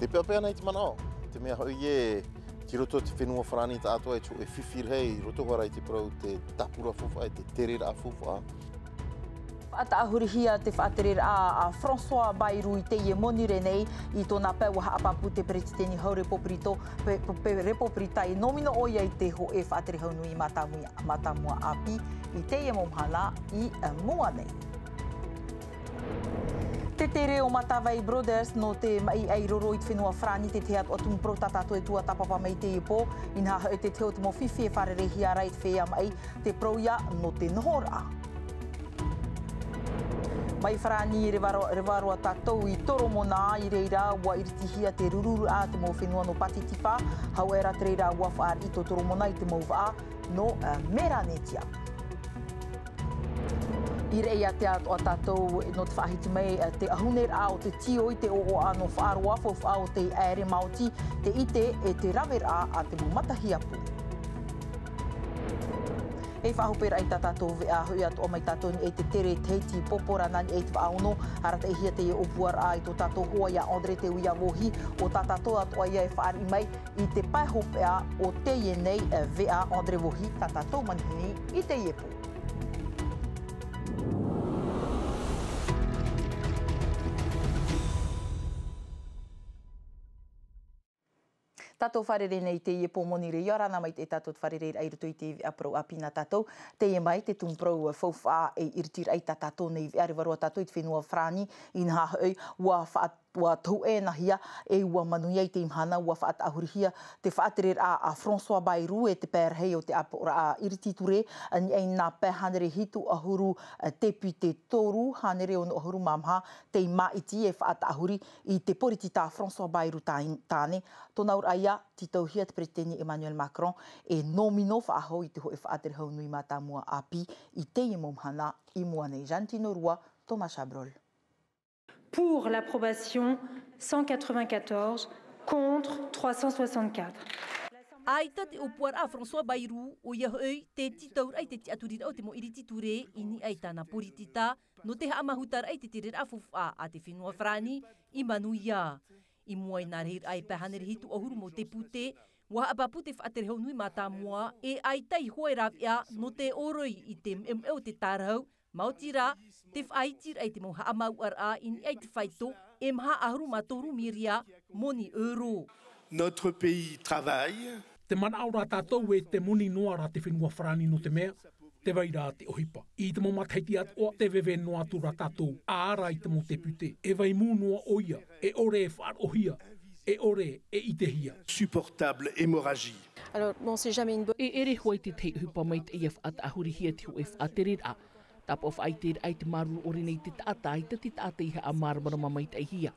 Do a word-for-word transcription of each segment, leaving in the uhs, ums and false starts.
E peʻapeʻa nei te manaʻo, te mea hoʻi ē, i roto i te fenua Farāni tāʻatoʻa e tuʻu e fifi rahi, i roto hoʻi rā i te parau te tāpura faufaʻa, e te tereraʻa faufaʻa. Faʻatāhurihia te faʻatereraʻa a François Bayrou i teie monirē nei, i tōna pae ʻua haʻapāpū te peretiteni hau Repobrito, pe, pe, pe, Repobrita e nōmino ʻoia i te hōʻē faʻatere hau nui mātāmua, mātāmua ʻāpī, i teie mau mahana i, ā, mua nei. Te tere o Matavai Brothers nō te maʻi ʻairoro i te fenua Farāni, te tahi atu tumu parau tā tātou e tuatāpapa mai i teie pō, inaha hoʻi te tahi o te mau fifi e fārereihia ra i te feiā maʻi, te parau ia nō te nohoraʻa. Mai Farāni, reva roa, reva roa tātou i Toromona, i reira ʻua iritihia te rururaʻa te mau fenua nō Pātitifā, hau ʻē rā te reira ʻua fāriʻi tō Toromona i te mau vaʻa nō, ā, Melanetia. I reira atoʻa tātou nō te faʻahiti mai, ā, te ʻahuneraʻa o te tīo i te ʻoaʻoa nō Faʻaroa, faufaʻa o te ʻaere maoti, te ʻite e te raveraʻa a te mau matahiapo. E faʻahoperaʻa i tā tātou veʻa, hoʻi atoʻa mai tātou i niʻa i te tere Tahiti Pōpō ra nā niʻa i te vaʻa ono, arataʻihia teie ʻōpuaraʻa i tō tātou hoa ia André Te Uia Vohi, ʻo tā tātou atoʻa ia e fāriʻi mai i te pae hopeʻa o teie nei, ā, veʻa André Vohi, tā tātou manihini i teie pō. Tātou fārerei nei i teie pō monirē, ʻia ora na maitaʻi tātou te fārereiraʻa i roto i te veʻa parau ʻāpī nā tātou, teie mai te tumu parau faufaʻa e iritiraʻa i tā tātou nei veʻa, reva roa tātou i te fenua Farāni, inaha hoʻi, ʻua faʻa-, ʻua tohu ʻenahia, e ʻua manuia i teie mahana, ʻua faʻatāhurihia te faʻatereraʻa a François Bayrou, e te pae rahi o te ʻāpoʻoraʻa iriti ture, i niʻa i nā pae hānere hitu ʻahuru, ā, tēpite, toru hānere ono ʻahuru mā maha tei māʻiti e faʻatāhuri i te poritita François Bayrou tāi-, tāne, tōna auraʻa ia, tītauhia te peretiteni Emmanuel Macron, e nōmino faʻahou i te hōʻē faʻatere hau nui mātāmua ʻāpī i teie mau mahana i mua nei. Jeanne Tinorua, Thomas Chabrol. Pour l'approbation, cent quatre-vingt-quatorze, contre, trois cent soixante-quatre. ʻAita te ʻōpuaraʻa a François Bayrou, ʻoia hoʻi, te tītauraʻa i te tiʻaturiraʻa o te mau iriti ture, i niʻa i tāna poritita, nō te haʻamāhutaraʻa i te tereraʻa faufaʻa a te fenua Farāni, i manuia. I mua i nā rahiraʻa e pae hānere hitu ʻahuru mau tēpite, ʻua haʻapāpū te faʻatere hau nui mātāmua, e ʻaita i hōʻē rāveʻa nō te ʻōroi i te meʻumeʻu o te tārahu, maoti rā, te faʻaitiraʻa i te mau haʻamāuʻaraʻa i niʻa i te faito, e maha ʻahuru mā toru mīria moni euro. Notre pays travaille. Te manaʻo rā tātou ē te moni noa rā te fenua Farāni nō te mea, tē vai ra te ʻohipa. I te mau matahiti atoʻa, tē veve noa atu rā tātou, ʻa ʻara i te mau tēpite. E vai mū noa ʻoia, e ʻore e faʻaroʻohia, e ʻore e ʻitehia. Supportable hémorragie. Alors, bon, c'est jamais une bonne... E ʻere hoʻi te tahi ʻohipa maitaʻi ʻia faʻatāhurihia te hōʻē faʻatereraʻa. Tāpaʻo faʻaiteraʻa i te māuruuru ʻore nei te taʻata, ʻaita te taʻata i haʻamāramarama maitaʻihia.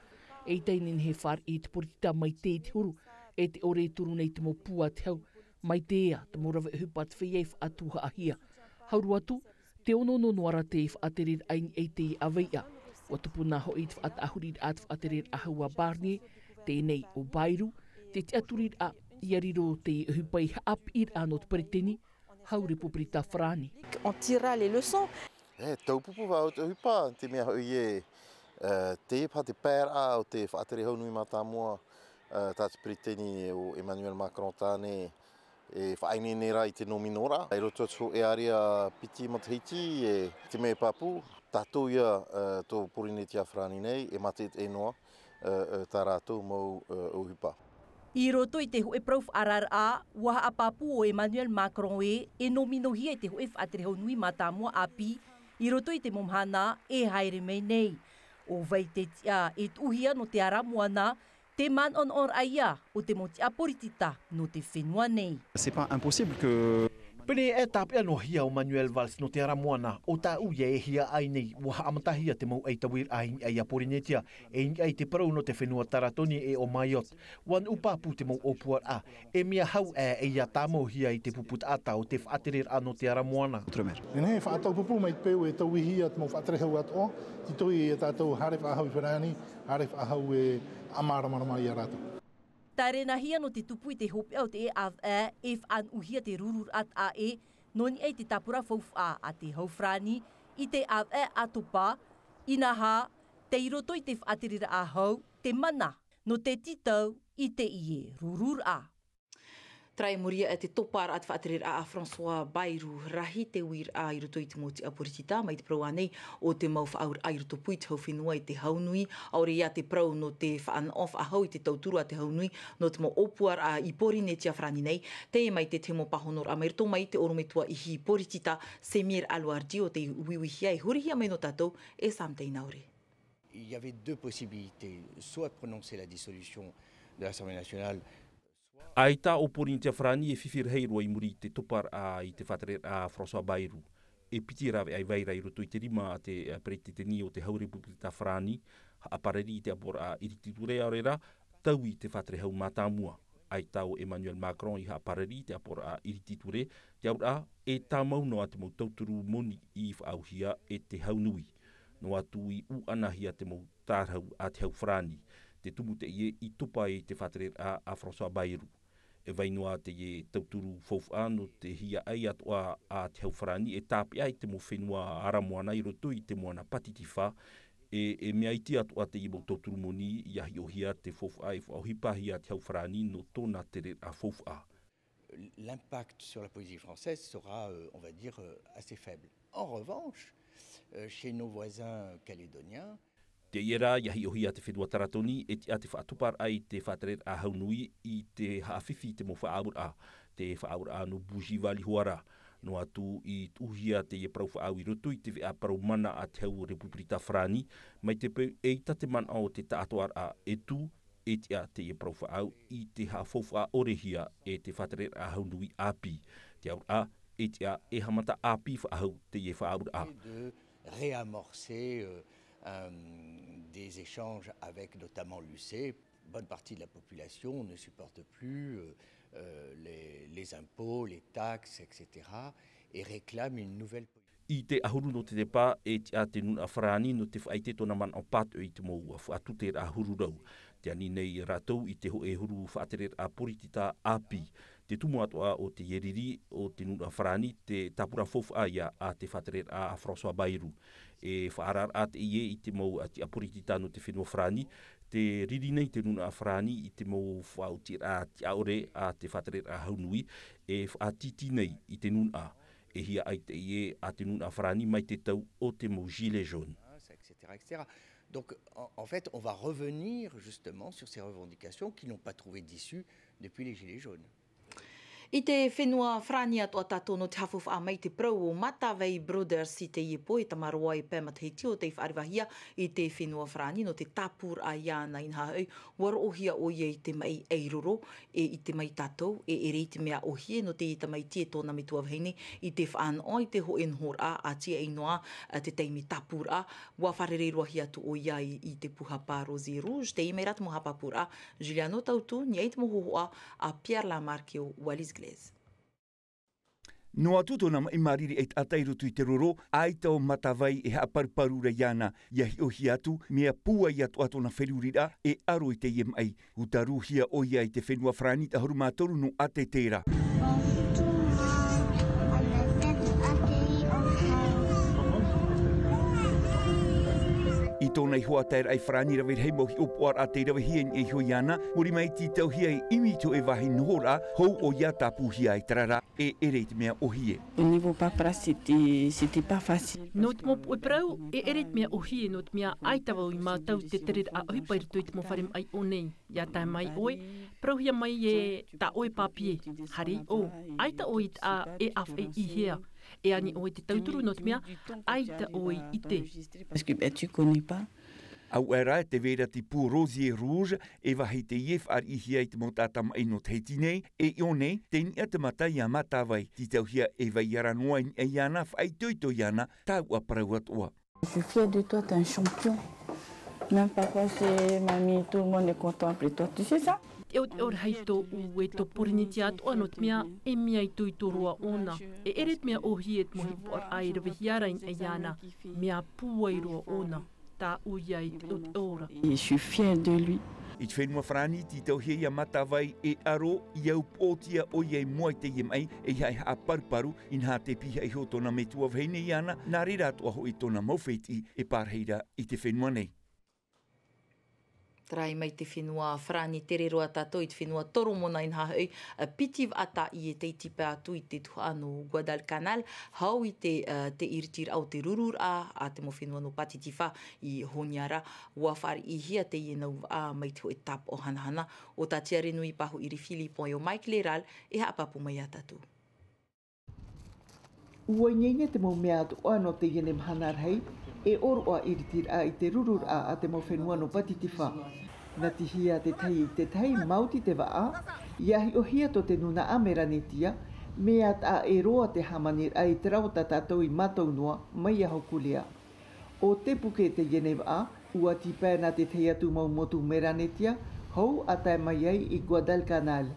Eʻita e nehenehe e fāriʻi i te poritita mai te, i te huru, e te ʻore e turu nei te mau pū a te hau, mai te ea, te mau rave ʻohipa te feiā e faʻatuhaʻahia. Hau roa atu, tē ono noa noa ra te faʻatereraʻa i niʻa i te ʻāvaʻe. ʻUa tupu na hoʻi te faʻatāhuriraʻa, te faʻatereraʻa hau a Barnier, teie nei ʻo Bayrou, te tiʻaturiraʻa, ʻia riro te ʻohipa i haʻapiʻiraʻa nō te peretiteni, hau Repobrita Farāni. On tirera les leçons. E, taupupū vau te ʻohipa, te mea hoʻi ē, e, teie paha te paeraʻa o te faʻatere hau nui mātāmua, e, tā te peretiteni ʻo Emmanuel Macron tāne, e faʻaineine ra i te nōminoraʻa. I roto atu i te hōʻē ʻārea piti matahiti, e, te mea e pāpū, tātou ia, e, tō Pōrīnetia Farāni nei, e mātaʻitaʻi noa, e, e, tā rātou mau, e, ʻohipa. I roto i te hōʻē parau faʻaararaʻa, ʻua haʻapāpū ʻo Emmanuel Macron ē, e nōminohia i te hōʻē faʻatere hau nui mātāmua ʻāpī, i roto i te mau mahana e haere mai nei. ʻO vai te tiʻa e tuʻuhia nō te ara moana, te manaʻonaʻoraʻa ia o te mau tiʻa poritita nō te fenua nei. C'est pas impossible que Pēnei e tāpeʻa noa hia ʻo Manuel Valls nō te ara moana, ʻo tāʻu ia e hiaʻai nei, ʻua haʻamatahia te mau ʻaitauiraʻa i niʻa i a Pōrīnetia, e i niʻa i te parau nō te fenua Taratoni e ʻo Mayotte. ʻUa nuʻu pāpū te mau ʻōpuaraʻa, e mea hau ʻē ʻia tāmauhia i te pupu taʻata o te faʻatereraʻa nō te ara moana. Outre-mer. E nehenehe e faʻataupupū mai te peu e tauihia te mau faʻatere hau atoʻa, tītauhia tātou haere faʻahou i Farāni, haere faʻahou e haʻamāramarama ia rātou. Tārenahia nō te tupu i te hopeʻa o te ʻāvaʻe, e faʻanuʻuhia te rururaʻa taʻa ʻē, nō niʻa i te tāpura faufaʻa a te hau Farāni, i te ʻāvaʻe ʻātopa, inaha, tei roto i te faʻatereraʻa hau, te mana Nō te tītau i teie rururaʻa. Taraia i muri iho i te toparaʻa te faʻatereraʻa a François Bayrou, rahi te uiraʻa i roto i te mau tiʻa poritita, mai te parau ānei o te mau faʻaauraʻa i rotopū i te hau fenua i te hau nui, ʻaore ia te parau nō te faʻanaʻo faʻahou i te tauturu a te hau nui nō te mau ʻōpuaraʻa i Porinetia Farāni nei. Teie mai te tahi mau pāhonoraʻa mai roto mai i te ʻorometua ihi poritita, Semir Alouardi, ʻo tei uiuihia e hurihia mai nō tātou e Sam Teinauri. Il y avait deux possibilités, soit prononcer la dissolution de l'Assemblée nationale. ʻAita ʻo Porinetia Farāni e fifi rahi roa i muri i te toparaʻa i te faʻatereraʻa a François Bayrou. E piti rāveʻa i vai ra i roto i te rima a te, eh, peretiteni o te hau Repupirita Farāni, haʻaparari i te ʻāpoʻoraʻa iriti ture, ʻaore rā, taui i te faʻatere hau mātāmua. ʻAita ʻo Emmanuel Macron i haʻaparari i te ʻāpoʻoraʻa iriti ture, te auraʻa, e tāmau noa te mau tauturu moni i faʻaauhia e te hau nui. Noa atu i ʻuʻanahia te mau tārahu a te hau Farāni. Te tumu teie i topa ai te faʻatereraʻa a François Bayrou. E vai noa teie tauturu faufaʻa nō te hiaʻai atoʻa a te hau Farāni e tāpeʻa i te mau fenua ara moana i roto i te moana Pātitifā, e, e mea iti atoʻa teie mau tauturu moni ia hiʻohia te faufaʻa e faʻaʻohipahia te hau Farāni nō tōna tereraʻa faufaʻa. L'impact sur la Polynésie française sera, euh, on va dire, euh, assez faible. En revanche, euh, chez nos voisins calédoniens, Teie rā, ia hiʻohia te fenua Taratoni, e tiʻa te faʻatuparaʻa i te faʻatereraʻa hau nui i te haʻafifi i te mau faʻaauraʻa, te faʻaauraʻa nō Bougival iho ā rā. Noa atu i tuʻuhia teie parau faʻaau i roto i te veʻa parau mana a te hau Repupirita Farāni, mai te peu ʻeita te manaʻo o te taʻatoʻaraʻa e tū, e tiʻa teie parau faʻaau i te haʻafaufaʻa ʻorehia e te faʻatereraʻa hau nui ʻāpī. Te auraʻa, e tiʻa e haʻamata ʻāpī faʻahou teie faʻaauraʻa. De réamorcer, euh, euh, des échanges avec notamment l'U C. Bonne partie de la population ne supporte plus, euh, euh, les, les impôts, les taxes, et cetera, et réclame une nouvelle politique. I te ʻahuru nō te tepa, e tiʻa te nūnaʻa Farāni nō te faʻaʻite tōna manaʻo pātoʻi i te mau faʻatuteraʻa huru rau. Tē ani nei rātou i te hōʻē huru faʻatereraʻa poritita ʻāpī. Te tumu atoʻa o teie riri o te nūnaʻa Farāni, te tāpura faufaʻa ïa a te faʻatereraʻa a François Bayrou. E faʻaararaʻa teie i te mau tiʻa poritita nō te fenua Farāni, tē riri nei te nūnaʻa Farāni i te mau faʻaotiraʻa tiʻaʻore a te faʻatereraʻa hau nui, e faʻatītī nei i te nūnaʻa. E hiaʻai teie a te nūnaʻa Farāni mai te tau o te mau gilets jaunes. Et cetera, et cetera. Donc, en, en fait, on va revenir justement sur ces revendications qui n'ont pas trouvé d'issue depuis les Gilets jaunes. I te fenua Farāni atoʻa tātou nō te haʻafaufaʻa mai te parau o Matavai Brothers i teie pō, e tamaroa e pae matahiti ʻo tei faʻarevahia i te fenua Farāni nō te tāpūraʻa iāna. Inaha hoʻi, ʻua roʻohia ʻoia i te maʻi ʻairoro, e ʻite mai tātou, e ʻere i te mea ʻōhie nō teie tamaiti e tōna metua vahine i te faʻanaʻo i te hōʻē nohoraʻa, ʻa tiaʻi noa te taime tāpūraʻa. ʻUa fārerei-roa-hia atu ʻoia i, i te pūhapa Rosiers Rouges, teie mai rā te mau haʻapāpūraʻa, Juliano Tautu, niʻa i te mau hōhoʻa a Pierre Lamarque ʻo Wallis Glaise. Noa atu tōna maʻi māriri ʻaita i roto i te roro, ʻaita ʻo Matavai e haʻaparuparu ra iāna, ʻia hiʻohia atu, mea pūai atoʻa tōna feruriraʻa, e aro i teie maʻi. ʻUa taruhia ʻoia i te fenua Farāni, te ʻahuru mā toru nō ʻātete ra. I tōna iho ā taeraʻa i Farāni, rave rahi mau hiʻopoʻaraʻa tei ravehia i niʻa iho iāna, muri mai i te tītauhia e ʻimi i te hōʻē vāhi nohoraʻa, hou ʻoia tāpūhia e terā rā, e ʻere i te mea ʻōhie. Au niveau paperasse, c'était, c'était pas facile. Nō te mau puʻe parau, e ʻere i te mea ʻōhie, nō te mea ʻaita vau i mātau i te tereraʻa ʻohipa i roto i te mau fare maʻi ʻō nei. ʻIa tae mai ʻoe, parauhia mai e tā ʻoe pāpie, haere i ʻō, ʻaita ʻoe i taʻa e ʻāfaʻi i hea, e ani ʻoe i te tauturu nō te mea, ʻaita ʻoe i ʻite. Parce que, ben, tu connais pas. Auaʻe rā, te vera te pū Rosiers Rouges, e vāhi teie e fāriʻihia i te mau taʻata maʻi nō Tahiti nei, e i ʻō nei, tei niʻa te mata iā Matavai, tītauhia e vai ara noa i niʻa iāna, faʻaitoito iāna, tāua parau atoʻa. Je suis fière de toi, t'es un champion. Même papa, c'est mamie, tout le monde est content après toi. Tu sais ça? Teʻoteʻo rahi tōʻu e tō Porinetia atoʻa nō te mea, e mea itoito roa ʻōna. E ʻere te mea ʻōhie te mau hiʻopoʻaraʻa e ravehia ra i niʻa iāna. Mea pūai roa ʻōna. Tāʻu ïa e teʻoteʻo ra. Et je suis fière de lui. I te fenua Farāni, tītauhia iā Matavai e aro, ʻia upoʻotia ʻoia i mua i teie maʻi, ʻeiaha e haʻaparuparu, inaha tē pihaʻi iho tōna metua vahine iāna, nā reira atoʻa hoʻi tōna mau fētiʻi e pārahi ra i te fenua nei. Tarai mai te fenua Farāni, tere roa tātou i te fenua Toromona, inaha hoʻi, ā, piti vaʻa tāʻi e tei tipa atu i te tuhaʻa nō Guadalcanal, hau i te, ā, te iritiraʻa o te rururaʻa a te mau fenua nō Pātitifā i Honiara. ʻUa fāriʻihia teie nau vaʻa mai te hōʻē tāpaʻo hanahana o tā Tiare Nui Pahu Iri Filipon e o Mike Leral e haʻapāpū mai iā tātou. ʻUa ineine te mau mea atoʻa nō teie nei mahana rahi, e ʻōroʻa iritiraʻa i te rururaʻa a te mau fenua nō Pātitifā. Nā te hia tētahi i tētahi, maoti te vaʻa, ʻia hiʻohia tō te nūnaʻa Melanetia, mea taʻa ʻē roa te hāmaniraʻa i terā o tā tātou i mātau noa mai iā Hokulea. ʻO te puke teie nei vaʻa, ʻua tipa nā tētahi atu mau motu Melanetia, hau ʻa tae mai ai i Guadalcanal.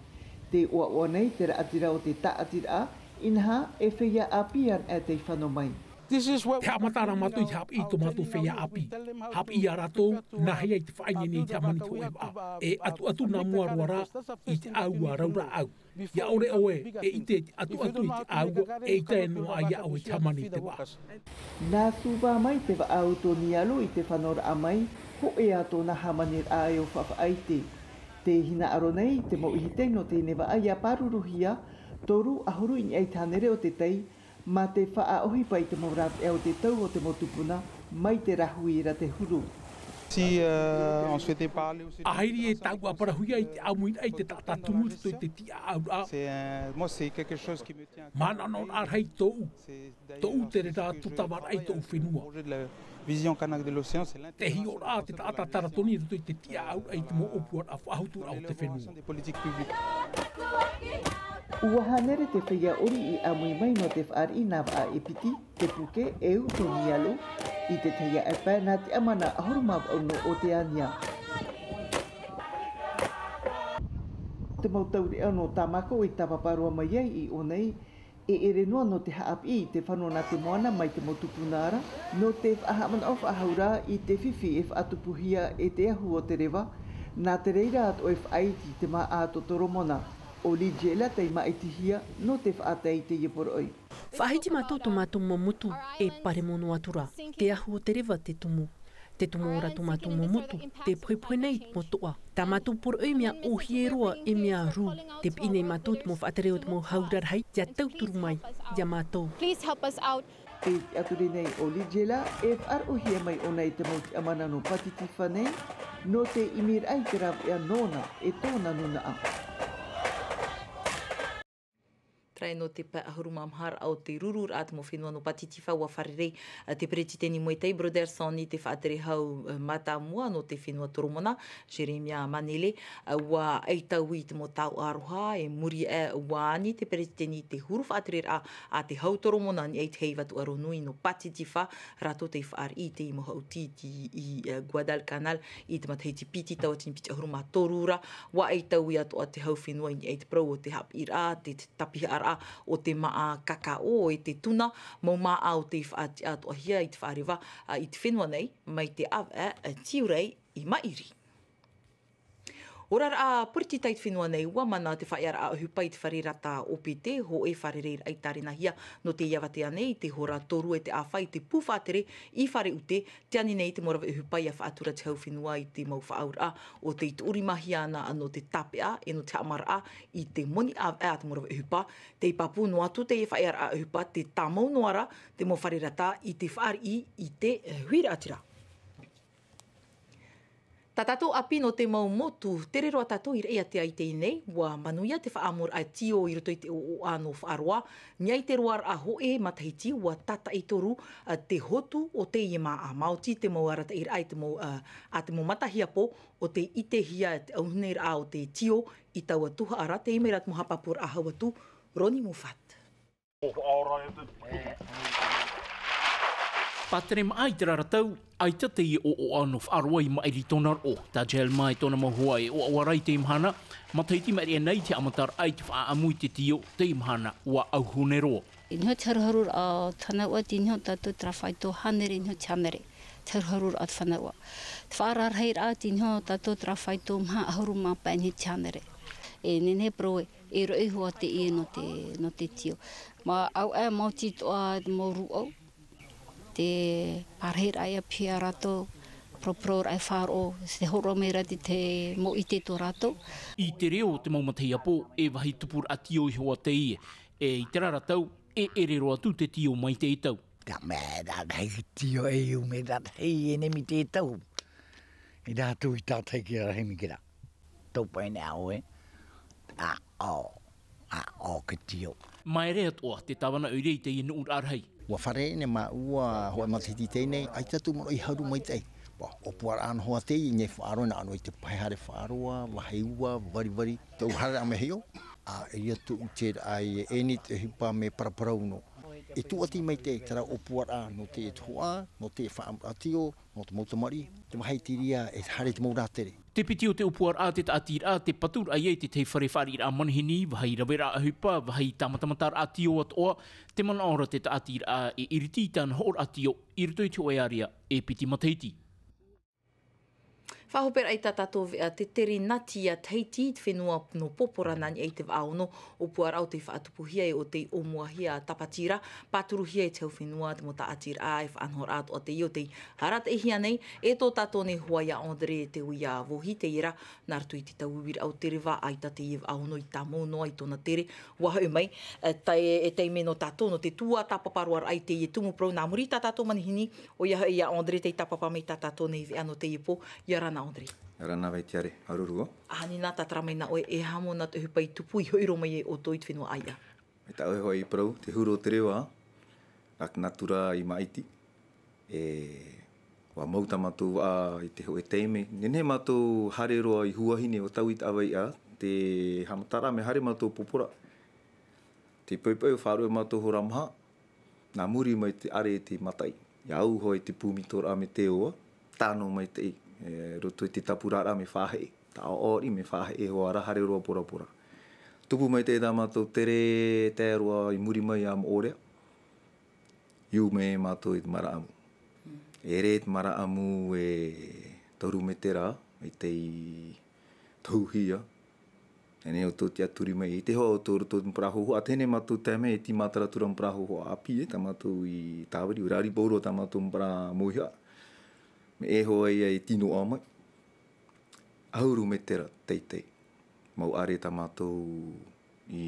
Tē ʻoaʻoa nei te raʻatira o te tāʻatiraʻa, inaha e feiā ʻāpī ana tei fano mai. Te haʻamata ra mātou i te haʻapiʻi i tō mātou feiā ʻāpī. Haʻapiʻi iā rātou, nāhea i te faʻaineine i te hāmani i te hōʻē vaʻa. E ʻatuʻatu nā mua roa rā i te ʻāua rau rāʻau. ʻIa ʻore ʻoe e ʻite i te ʻatuʻatu i te ʻāua, eʻita e noaʻa iā ʻoe i te hāmani i te vaʻa. Nā Suva mai te vaʻa a Utonialo i te fanoraʻa mai, hōʻē ā tōna hāmaniraʻa e ʻo faʻaʻite. Tē hinaʻaro nei te mau ʻihitai nō teie vaʻa ʻia pāruruhia, toru ʻahuru i niʻa i te hānere o te tei, mā te faʻaʻohipa i te mau rāveʻa o te tau o te mau tupuna, mai te rāhui ra te huru. ʻA haere e tāʻu ʻa parauhia i te ʻāmuiraʻa i te taʻata tumu i roto i te tiʻaʻauraʻa. Mānanaʻoraʻa rahi tōʻu, tōʻu te reira totavaraʻa i tōʻu fenua. Te hiʻoraʻa a te taʻata taratoni i roto i te tiʻaʻauraʻa i te mau ʻōpuaraʻa faʻahuturaʻa o te fenua. ʻUa hānere te feiā ʻori i ʻāmui mai nō te fāriʻi nā vaʻa e piti, te puke e Utonialo, i te teiaʻe pae nā Tiʻamana ʻahuru mā vaʻu nō Oteania. Te mau taureʻa nō Tāmako i tāpapa roa mai ai i ʻō nei, e ʻere noa nō te haʻapiʻi i te fano nā te moana mai te mau tupuna ra, nō te faʻahaʻamanaʻo faʻahou ra i te fifi e faʻatupuhia e te ahu o te reva, nā te reira atoʻa e faʻaiti i te māʻa tō Toromona, ʻo Ligiela tei māʻitihia nō te faʻatae i teie poroʻi. Faʻahiti mātou tō mātou mau motu e paremo noa atu ra, te ahu o te reva te tumu. Te tumu ora tō mātou mau motu, tē pohepohe nei mau toʻa. Tā mātou poroʻi mea ʻōhie roa e mea rū. Tē piʻi nei mātou te mau faʻatere o te mau hau rarahi, ʻia tauturu mai iā mātou. Please help us out. E tiʻa ture nei ʻo Ligiela, e faʻaroʻohia mai ʻōna i te mau tiʻamana nō Pātitifā nei, nō te ʻimiraʻa i te rāveʻa nōna e tōna nūnaʻa. Tarai nō te pae ʻahuru mā maha raʻa o te rururaʻa a te mau fenua nō Pātitifā, ʻua fārerei, ā, te peretiteni Muay Thai Brotherson i te faʻatere hau, ā, mātāmua nō te fenua Toromona, Jeremia Manele, ā, ʻua ʻaitau i te mau taoʻa aroha, e muri aʻe ʻua ani te peretiteni i te huru faʻatereraʻa a te hau Toromona i niʻa i te heiva tūʻaro nui nō Pātitifā, rātou tei fāriʻi i te mau hau tītī i, ā, Guadalcanal i te matahiti piti tauatini piti ʻahuru mā toru ra, ʻua ʻaitau atoʻa te hau fenua i niʻa i te parau o te haʻapiʻiraʻa, te, te tapihaʻaraʻa o te māʻa kakaʻo e te tuna, mau māʻa o tei faʻatiʻa atoʻahia i te faʻareva, ā, i te fenua nei, mai te ʻāvaʻe, ā, Tiurai i maʻiri. Oraraʻa poritita i te fenua nei, ʻua mana te faʻaearaʻa ʻohipa i te fare rata ʻōpete, hōʻē fārereiraʻa i tārenahia nō teie avatea nei, i te hora toru e te ʻāfa i te pū faʻatere i Fare ʻUte, tē ani nei te mau rave ʻohipa ʻia faʻatura te hau fenua i te mau faʻaauraʻa o tei tuʻurimahia ana nō te tāpeʻa e nō te haʻamaraʻa i te moni ʻāvaʻe a te mau rave ʻohipa. Tei pāpū noa atu teie faʻaearaʻa ʻohipa, tē tāmau noa ra te mau fare rata i te fāriʻi i te, ā, huiraʻatira. Tā tātou ʻāpī nō te mau motu, tere roa tātou i Raʻiātea i teie nei, ʻua manuia te faʻaʻamuraʻa tīo i roto i te ʻoʻoʻa nō Faʻaroa, niʻa i te roaraʻa hōʻē matahiti, ʻua tātaʻi toru, ā, te hotu o teie māʻa, maoti te mau arataʻiraʻa i te mau, ā, a te mau matahiapo, ʻo tei ʻitehia te ʻauhuneraʻa o te tīo i taua tuhaʻa ra, tei mai ra te mau haʻapāpūraʻa hau atu, Ronnie Moffat. Pātere maʻa i terā ra tau, ʻaita teie ʻoʻoʻa nō Faʻaroa i maʻiri i tōna roʻo. Tā Jelma e tōna mau hoa e ʻoaʻoa ra i teie mahana, matahiti maʻiri aʻe nei te haʻamataraʻa i te faʻaʻamu i te tīo, teie mahana, ʻua ʻauhune roa. Tei niʻa te haruharuraʻa o te fānauʻa, tei niʻa tātou terā faito hānere, niʻa te hānere. Te haruharuraʻa o te fānauʻa. Te faʻararahiraʻa, tei niʻa tātou terā faito maha ʻahuru mā pae niʻa te hānere. E nehenehe e parau ē, e roʻi hoʻi teie nō te, nō te tīo. Mā, ʻaita e maoti atoʻa te mau rūʻau. Te parahiraʻa ʻia piʻi ia rātou, Poropororaʻa e faʻaroʻo, te hōroʻa mai ra te, te mau ʻite tō rātou. I te reo o te mau matahiapo, e vāhi tupuraʻa tio iho ā teie, e i terā ra tau, e ʻere roa atu te tio mai te tau. Ka mea rā rahi te tio e iu mai rā rahi e nei mai te tau. I rātou i tātahi ki rā rahi mai ki rā. Tō pae nei ʻoe. ʻĀ, ʻō. ʻĀ, ʻō, ke tio. Māere atoʻa te tāvana ʻoire i teie nuʻuraʻa rahi. ʻUa fārerei nei māua, hōʻē matahiti i teie nei, ʻaita tō māua i haru maitaʻi. ʻUa, ʻōpuaraʻa noa atu i teie nei faʻaroʻo, nā ʻō i te pae haere faʻaroʻo, vāhi ua, vari vari. Tō haere a mea hiʻo, ʻa, e ia tō ʻite ra ai, e ʻeni te ʻohipa mea paraparau noa. E tūʻati maitaʻi terā ʻōpuaraʻa nō te tuhaʻa, nō te faʻaʻamuraʻa tio, nō te mau tamariʻi, te vāhi i te reira e haere te mau rātere. Te piti o te ʻōpuaraʻa, te tāʻatiraʻa, te paturaʻa ia i te tahi fare fāriʻiraʻa manihini, vāhi raveraʻa ʻohipa, vāhi tāmatamataraʻa tio atoʻa, te manaʻo ra te tāʻatiraʻa e iriti i tāna hoʻoraʻa tio, i roto i te hōʻē ārea, e piti matahiti. Faʻahoperaʻa i tā tātou veʻa Te Tere Nati a Tahiti, i te fenua nō Popola nā niʻa i te vaʻa ono, ʻōpuaraʻa o tei faʻatupuhia e ʻo tei ʻōmuahia tāpatiraʻa, pāturuhia e te hau fenua, te mau tāʻatiraʻa, e faʻanahoraʻa atoʻa teie o tei arataʻihia nei, e tō tātou nei hoa ia André Te Uia Vohi, teie rā, nā roto i te tauiuiraʻa o te reva, ʻaita teie vaʻa ono i tāmau noa i tōna tere, ʻua hoʻi mai, e, tai-, e taime nō tātou, nō te tuatāpapa roa raʻa i teie tumu parau, nā muri i tā tātou manihini, ʻoia hoʻi ia André tei tāpapa mai i tā tātou nei veʻa nō teie pō, ʻia ora na André. ʻIa ora na Vaitiare, māuruuru. ʻAhani nā tātara mai nā ʻoe, e aha mau nā te ʻohipa i tupu i hoʻi roa mai e ʻoutou i te fenua ʻāiʻa. Mai tā ʻoe hoʻi parau, te huru o te reva, nā te natura i māʻiti. E, ʻua mau tā mātou vaʻa i te hōʻē taime. Nehenehe mātou haere roa i Huahine, ʻua taui te ʻāvaʻe, te haʻamataraʻa mea haere mātou Popola. Te poʻipoʻi ʻua faʻaruʻe mātou hora maha, nā muri mai te ʻare i te mataʻi. ʻIa au hoʻi te pūmitoraʻa me te oa, tāno maitaʻi, e, roto i te tāpuraraʻa mea faʻaheʻe, tāʻoʻo riʻi mea faʻaheʻe hoʻi ra, haere roa Popola. Tupu maitaʻi tā mātou tere, tae roa i muri mai iā Moʻorea. Iu mai mātou i te maraʻamu. Mm. E ʻere te maraʻamu e toru metera, i tei tohuhia. Teie nei ʻoutou tiʻaturi mai, ʻite hoʻi ʻoutou i roto i te mau parau hōhoʻa, teie nei mātou tae mai, e tīmata atu ra mau parau hōhoʻa ʻāpī, e, tā mātou i tāviri, ʻua rari pauroa tā mātou mau parau mōihaʻa. Mea ʻē hoʻi ia e tino ʻā mai. ʻAhuru metera teitei. Mau ʻare tā mātou i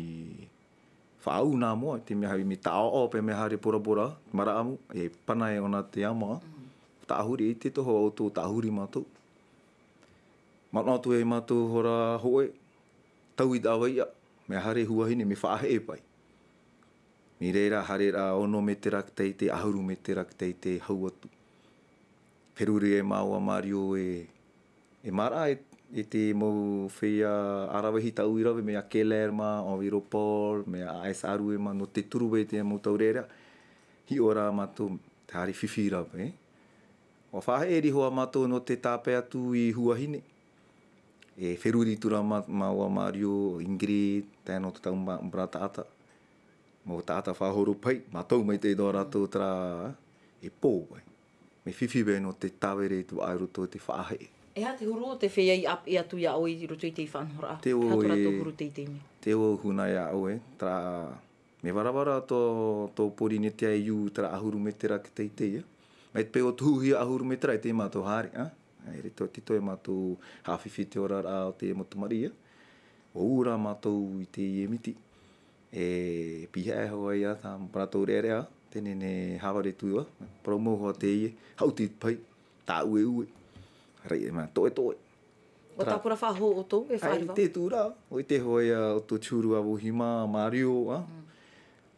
faʻaʻū nā mua, te mea haere, mea tāʻoʻo, pe mea haere Popola, maraʻamu, e pana e ʻōna te ama. Mm. Tāʻahuri, ʻite atoʻa hoʻi ʻoutou tāʻahuri mātou. Manaʻo atu e mātou hora hōʻē, taui te ʻāvaʻe, mea haere Huahine, mea faʻaheʻe paʻi. Mai reira, haere ra ono metera teitei, ʻahuru metera teitei, hau atu. Feruri e māua Mario e, e maraʻa e, e te mau feiā ʻaravihi tāʻu i rave, mai iā Keller mā, Enviropol, mai iā A S R mā, nō te turu e te mau taureʻareʻa. Hiʻo rā mātou, te haere fifi rave, e. ʻUa faʻaheʻe riʻi hoʻi mātou nō te tāpae atu i Huahine. E feruri atu ra mā, māua Mario, Ingrid, tae noa atu te mau parau taʻata. Mau taʻata faʻahoro paʻi, mātau maitaʻi tō rātou terā, e pō, e. Mea fifi paʻi nō te tāviri i te vaʻa i roto i te faʻaheʻe. E aha te huru o te feiā i ʻāpeʻe atu iā ʻoe i roto i te faʻanahoraʻa? Te ʻō e, e huru teitei mai. Te ʻō huna iā ʻoe, terā, mea varavara tō, tō Pōrīnetia e iu terā ʻahuru metera teitei, e. Mai te peu ʻua tohuhia ʻahuru metera, ʻaita mātou haere, a? E, te toe, te toe mātou haʻafifi te oraraʻa o te mau tamariʻi, e. ʻUa ū rā mātou i teie miti. E pihaʻi hoʻi ia tā mau parau taureʻareʻa, teie nei haʻavare atu, a? Parau mau hoʻi teie, haʻuti paʻi, tāueue. Rai, e mea, toʻetoʻe. ʻUa tāpura faʻahou ʻoutou, e faʻareva? ʻAita atu ra, ʻua ʻite hoʻi ia ʻoutou te huru a Vohi mā, Mario, a? Mm.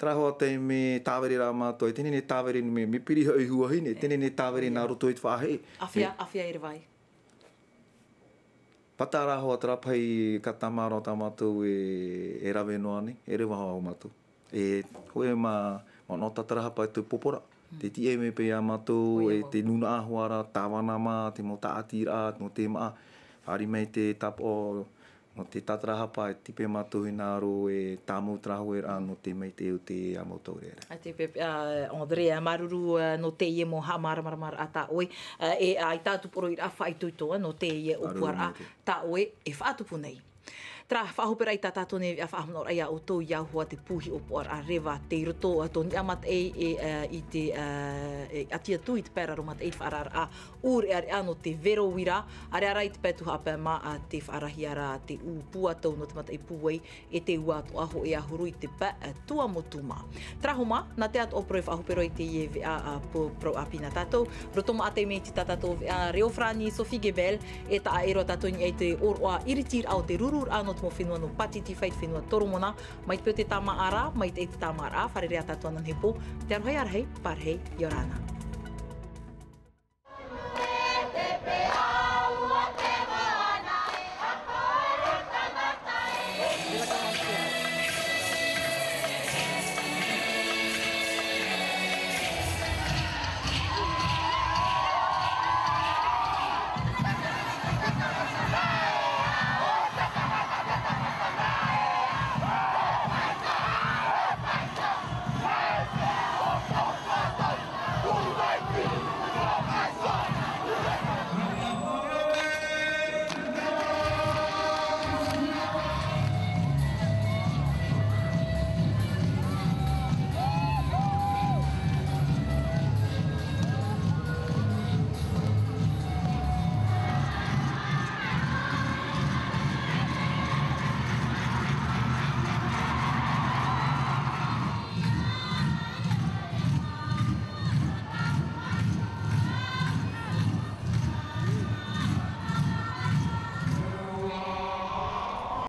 Terā hoʻi taime tāviri ra mātou, e teie nei tāviri mea, mea piri hoʻi Huahine, e teie nei tāviri nā roto i te faʻaheʻe. ʻĀfea, ʻāfea e reva ai? Pātā rā hoʻi terā paʻi ka tāmā roa tā mātou e, e rave noa nei, e reva hoʻi mātou. E, hōʻē mā, manaʻo tātarahapa e te Popola. Mm. Te tiʻa mai paʻi iā mātou, e te nūnaʻa hoʻi ra, tāvana mā, te mau tāʻatiraʻa, nō te māʻa, fāriʻi mai te tāpaʻo, nō te tātarahapa, e tipe mātou hinaʻaro, e tāmau terā hōʻē rā, nō te maitaʻi o te mau taureʻareʻa. ʻAita e pēpē, a, André, a, māuruuru, a, nō teie mau haʻamāramaramaraʻa tā ʻoe, a, e, a, ʻaita atu poroʻiraʻa faʻaitoito, a, nō teie ʻōpuaraʻa tā ʻoe e faʻatupu nei. Tara faʻahoperaʻa i tā tātou nei veʻa faʻahaʻamanaʻoraʻa iā ʻoutou i ahu ā te pū hiʻopoʻaraʻa reva tei roto tō niʻa mataʻi e i te ʻati atu i te pae raro mataʻi i te faʻaararaʻa ʻūreʻareʻa nō te vero uira. ʻAreʻa rā i te pae tuhaʻa pae mā te faʻarahiaraʻa te ʻū pū atu nō te mataʻi pūai e te ua toʻa hoʻi ʻahuru i te pae tuamotu mā. Tara homa nā te atoʻa poro e faʻahoperaʻa i teie veʻa pō parau ʻāpī nā tātou. Roto maʻa te mea i te tā tātou veʻa reo farāni sophie gebel e taʻa ʻero a tātou i niʻa i te ʻōroʻa iritiraʻa o te rururaʻa nō te mau fenua nō pātitifai te fenua toromona. Mai te peu te tāmāʻaraʻa mai te tāmāʻaraʻa fārerei a tātou ana nei pō. Te aroha i arahi pārahi. Iorana.